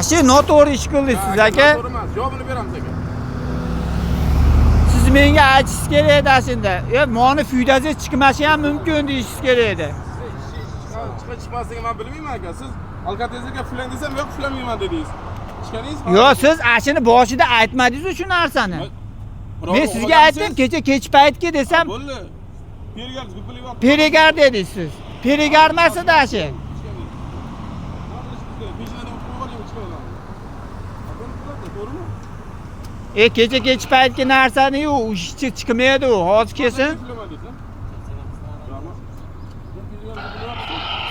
Shu noto'g'ri ish qildingiz siz aka. To'g'ri emas. Javobini beramiz aka. Siz menga aytishingiz kerak edi shunda. Moni foydasi chiqmashi ham mumkin deyishingiz kerak edi. Chiqa chiqmasligini men bilmayman aka. Siz alkotezga puflang desam, yo'q puflamayman dedingiz. Ichganingiz Yo'q, siz ashuni boshida aytmadingiz shu narsani. Men sizga aytdim, kecha kech paytga desam, Bo'ldi. Pergar gupilyapti. peregar dedingiz siz. Peregar emas edi shu. Kecha kech paytgi narsani u ishchi chiqmaydi u. Hozir kelsin.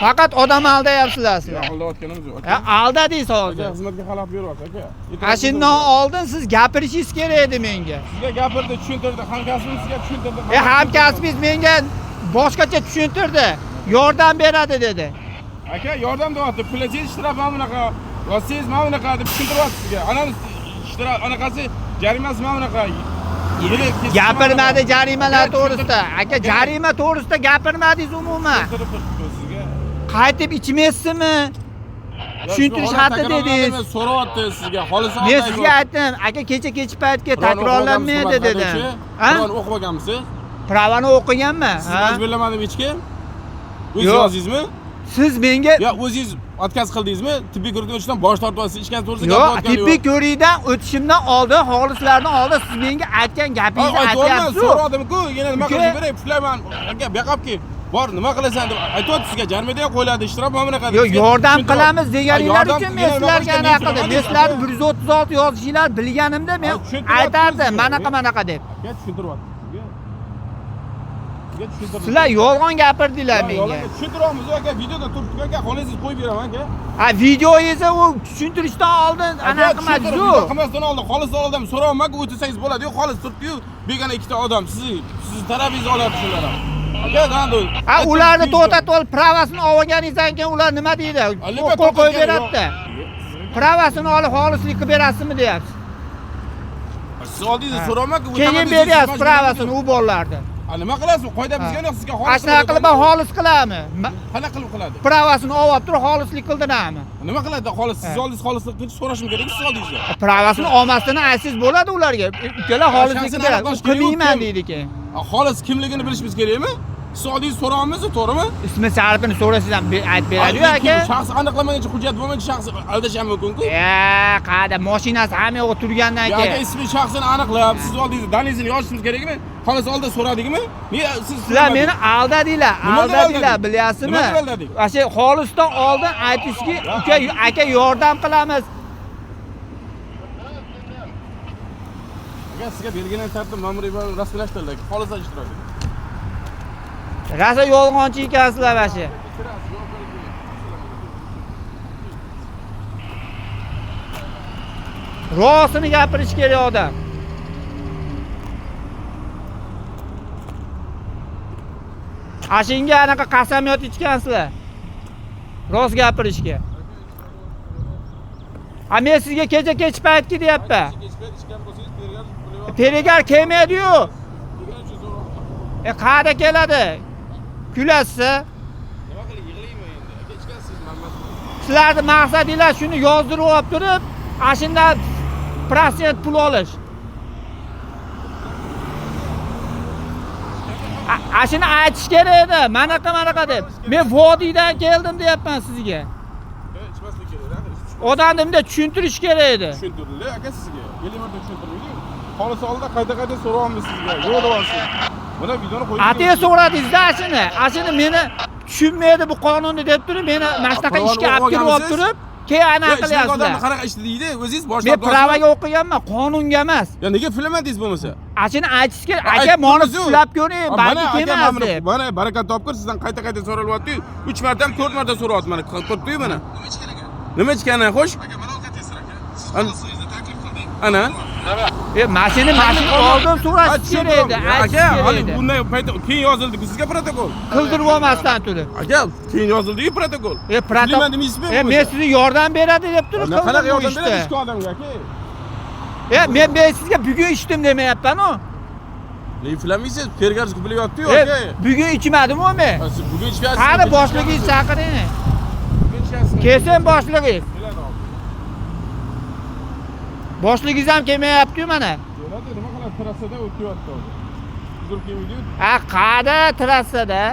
Faqat odam aldayapsizlar sizlar. Aldayotganimiz yo'q. Ha, aldadingiz hozir. Aka, xizmatga xalaqit beryapti aka. Ha, shundan oldin siz gapirishingiz kerak edi menga. Sizga gapirdi, tushuntirdi, hamkasbim sizga tushuntirdi. Hamkasbingiz menga boshqacha tushuntirdi. Yordam beradi dedi. Aka, yordam deyapti. Pulasangiz shtraf mana bunaqa, yozsangiz mana bunaqa deb tushuntiryapti sizga. Anani shtraf anaqasi jarimasi mana bunaqa. Gapirmadi jarimalar to'g'risida. Aka, jarima to'g'risida gapirmadingiz umuman. Sizga. Qaytib ichmaysizmi? Tushuntirish xati dedingiz. So'rayapti sizga. Xolis Men sizga aytdim, aka kecha kech paytga takrorlanmaydi dedim. Ha? Qur'on o'qib olganmisiz? Pravani o'qiganman. Siz Ha? majburlamadim hech kim? O'zingiz Yo'q. yozdingizmi? Siz menga Yo, o'zingiz отказ qildingizmi? Tibbiy ko'rikdan o'tishdan bosh tortyapsiz, ichgan to'g'risida Yo'q, gapirayotgani tibbiy ko'rikdan o'tishimdan oldin, xolislardan oldin siz menga aytgan gapingizni aytyapsiz. So'radim-ku, yana nima Uka. qilishim kerak? Puflayman. Aka, bu yoqqa olib kel. Bor, nima qilasan deb aytyapti sizga, jarimada ham qo'yiladi, ishtirok mana bunaqa deb. Yo'q, Sizga yordam tushuntiryapti. qilamiz deganinglar Ha, uchun men yordam- sizlarga yana anaqa qildim. Men so'ramadingiz, sizlarni aka. 136 yozishinglar bilganimda men Ha, tushuntiryapti aytardim, sizga. manaqa manaqa deb. Aka, tushuntiryapti sizga. Sizga tushuntirdi. Sizlar yolg'on gapirdinglar menga. Yolg'on tushuntiryapmiz aka, videoda turibdi aka, xohlasangiz qo'yib beraman aka. Ha, videoyingizni u tushuntirishdan oldin anaqa qilmadingiz-ku. Video qilmasdan oldin xolis oldin so'rayapman-ku, o'tirsangiz bo'ladi. Yo'q, xolis turibdi-yu, begona ikkita odam sizni sizni tarafingizni olyapti shular ham. Aka, Ha, ularni to'xtatib olib, pravasini olganingizdan keyin ular nima deydi? Qo'l qo'yib beradi-da. Pravasini olib xolislik qilib berasizmi deyapsiz. Siz oldingizda so'rayapman-ku, Keyin beryapsiz pravasini u bolalarni. Nima qilasiz? Qoida buzgan yo'q sizga xolis. Ana shunaqa qilib ham xolis qiladimi? Qanaqa qilib qiladi? Pravasini olib turib xolislik qildiradimi? Nima qiladi xolis? Siz oldingiz xolislik qilib so'rashim kerak, siz oldingizda. Pravasini olmasdan aytsangiz bo'ladi ularga. Ukalar xolislik Shaxsini qilib beradi. aniqlash kerak, Qilmayman kim? deydi keyin. Xolis kimligini bilishimiz kerakmi? Siz oldingiz so'rayapmiz, to'g'rimi? Ismi sharifini so'rasangiz ham aytib beradi-yu aka. Shaxs aniqlamaguncha hujjat bo'lmaguncha shaxs aldash ham mumkin-ku. Qada mashinasi hamma yo'g'i turgandan Ya aka keyin. ismi shaxsini aniqlab, siz oldingizda dalilini yozishimiz kerakmi? Xolis oldin so'radikmi? Niye siz Sizlar meni aldadinglar, Nima deb aldadinglar, aldadik? bilyapsizmi? Nima deb aldadik? Ana shu xolisdan oldin aytishki, uka aka yordam qilamiz. Aka sizga belgilangan tartib ma'muriy rasmiylashtirildi. Xolislar ishtirokida. Rosa yolg'onchi ekansizlar mana shu. Rostini gapirish kerak odam. Ashinga anaqa qasamyod ichgansizlar. Rost gapirishga. Ha, men sizga kecha kech paytki deyapman. Peregar kelmaydi-yu. Qayerda keladi? Kulasiz. Nima qilib yig'layman endi? Aka ichgansiz, man Sizlarning maqsadinglar shuni yozdirib olib turib, ana shundan prosent pul olish. Ana shuni aytish kerak edi. Manaqa manaqa deb. Men vodiydan keldim deyapman sizga. Ichmaslik kerak, Odamni bunday tushuntirish kerak edi. tushuntirildi aka sizga. 50 marta tushuntirildi. Xolis oldida qayta-qayta so'rayapmiz sizga. Yo'q deyapsiz. Buni videoni qo'yib. Atay so'radingiz-da shuni. Ana shuni meni tushunmaydi bu qonunni deb turib, meni mana shunaqa ishga olib kirib olib turib, keyin anaqa qilyapsizlar. Odamni qilyapsizlar. qanaqa ishni deydi? O'zingiz bosh Men pravaga o'qiganman, qonunga emas. Ya nega pulamadingiz bo'lmasa? Ana shuni aytish kerak. Aka, moni pulab ko'ring, balki kelmas deb. Mana baraka topkir sizdan qayta-qayta so'ralyapti-yu. 3 marta ham 4 marta so'rayapti mana. Ko'ribdi-yu mana. Nima ichgani? Xo'sh? Aka, mana ovqat aka. Siz taklif qildik. Ana. Mashina oldin so'rashish kerak edi, aytish Aka, kerak hali edi. bunday payt keyin yozildi sizga protokol. Qildirib olmasdan turib. Aka, keyin yozildi-yu protokol. Protokol. Nima deysizmi? Men sizga yordam beradi deb turib Qanaqa qildim bu yordam beradi ishni. ichgan odamga aka? Men sizga bugun ichdim demayapman-u. Ne iflamaysiz? Pergarz bilyapti-yu, aka. Bugun ichmadim-u men. Siz bugun ichgansiz. Qani boshlig'ingiz chaqiring. Bugun ichgansiz. Kelsin boshlig'ingiz. Keladi hozir. Boshligingiz ham kelmayapti-yu mana. Keladi, nima qiladi? Trassada o'tyapti hozir. Uzr kelmaydi-yu. Ha, qada trassada?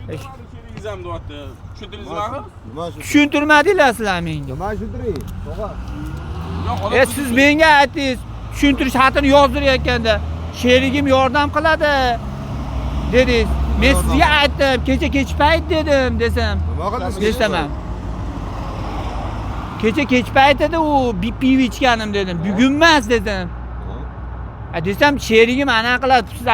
Tushuntirmadi sherigingiz ham deyapti. Tushuntiringizmi axir? Nima shu? Tushuntirmadinglar sizlar menga. Nima shundiring? Tog'a. Yo'q, odam E siz menga aytdingiz, tushuntirish xatini yozdirayotganda sherigim yordam qiladi dedingiz. Men sizga aytdim, kecha kech payt dedim desam. Nima qildingiz? Desam ham. Kecha kech payt edi u pivo ichganim dedim. Bugun emas dedim. Ha. A desam sherigim ana qiladi, siz